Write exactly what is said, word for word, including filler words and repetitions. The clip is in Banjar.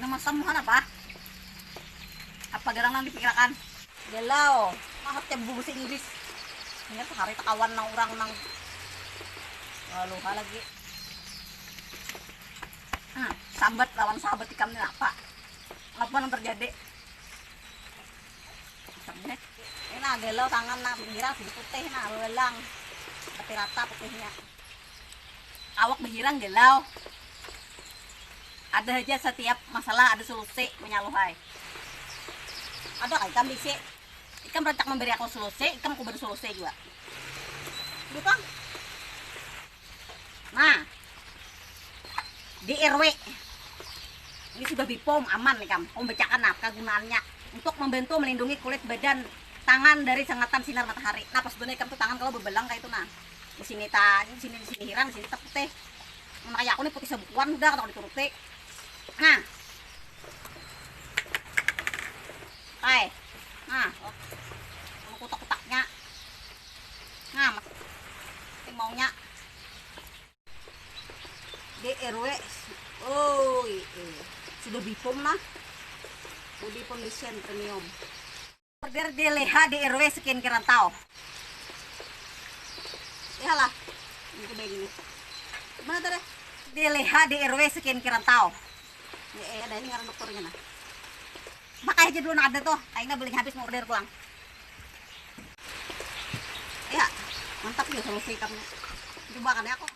Nama samuhan apa? Apa garang nang dipikirakan? Galau. Mahap tiap buku bahasa Inggris. Ini tuh hari takawan nang orang nang lalu lagi. Hmm, sambat lawan sahabat ikam ni apa? Apa yang terjadi? Sambat. Ini nah galau tangan nah pinggiran sudah putih nah belang. Tapi rata putihnya. Awak behirang galau. Ada aja setiap masalah ada solusi menyaluhai. Ada kah ikam bisi? Ikam rancak memberi aku solusi, ikam aku beri solusi juga. Gitu. Nah, di R W ini sudah bipom aman nih kam. Pembecakan nah kegunaannya untuk membantu melindungi kulit badan tangan dari sengatan sinar matahari. Nah pas ikam tuh tangan kalau bebelang kayak itu nah di sini ta di sini di sini hirang di sini teh putih. Nah kayak aku nih putih sebukuan udah kalau dituruti. Nah, hai, nah, kutak-kutaknya, nah, maunya D R W. Oh, iya. Sudah bipom nah. Body foundation premium. Order di Leha D R W Skincare Rantau. Ya lah. Ini udah gini. Mana tadi? Di Leha D R W Skincare Rantau. Ya, ya, ada ini ngaran dokternya nah. Pakai aja dulu nah ada tuh. Akhirnya belinya habis mau order pulang. Ya, mantap ya solusi kamu. Coba kan ya aku.